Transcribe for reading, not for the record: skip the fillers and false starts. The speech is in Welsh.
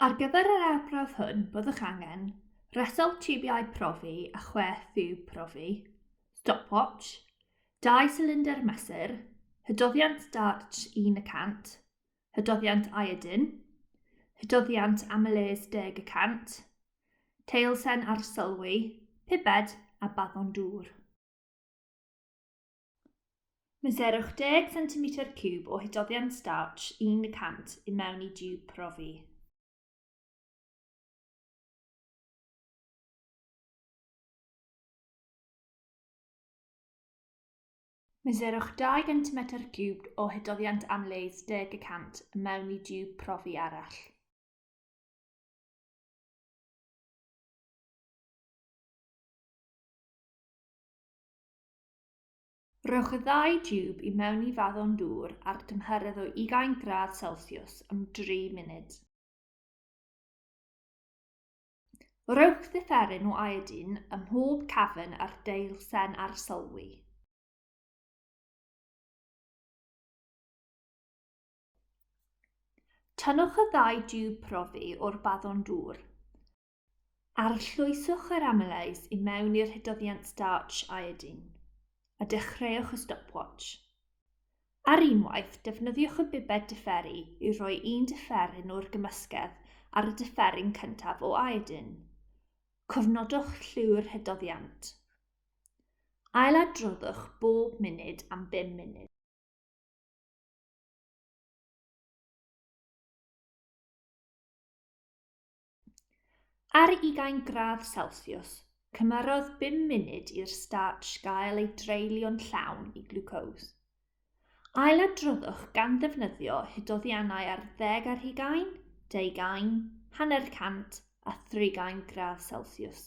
Ar gyfer yr arbrawf hwn, byddwch angen resel tiwbiau profi a chwe thiwb profi, stopwatch, dau silindr mesur, hydoddiant starch 1 y cant, hydoddiant iodin, hydoddiant amylase 10 y cant, teilsen arsylwi, pibed a baddon dŵr. Mesurwch 10 centimetr ciwb o hydoddiant starch 1 y cant i mewn i diwb profi. Mesurwch 2 gentimetr ciwb o hydoddiant amylase 10 y cant i mewn i diwb profi arall. Rhowch y ddau diwb i mewn i faddon dŵr ar dymheredd o ugain gradd Celsiws am dri munud. Rhowch ddiferyn o iodine ym mhob cafn ar deilsen arsylwi. Tynnwch y ddau diwb profi o'r baddon dŵr. Arllwyswch yr amylase i mewn i'r hydoddiant starch iodine, a dechreuwch y stopwatch. Ar unwaith, defnyddiwch y bibed diferu i roi un diferyn o'r gymysgedd ar y diferyn cyntaf o iodine. Cofnodwch lliw'r hydoddiant. Ailadroddwch bob munud am bum munud. Ar ugain gradd Celsiws, cymerodd bum munud i'r startsh gael ei dreulio'n llawn i glwcos. Ailadroddwch gan ddefnyddio hydoddiannau ar ddeg ar hugain, deugain, hanner cant a thrigain gradd Celsiws.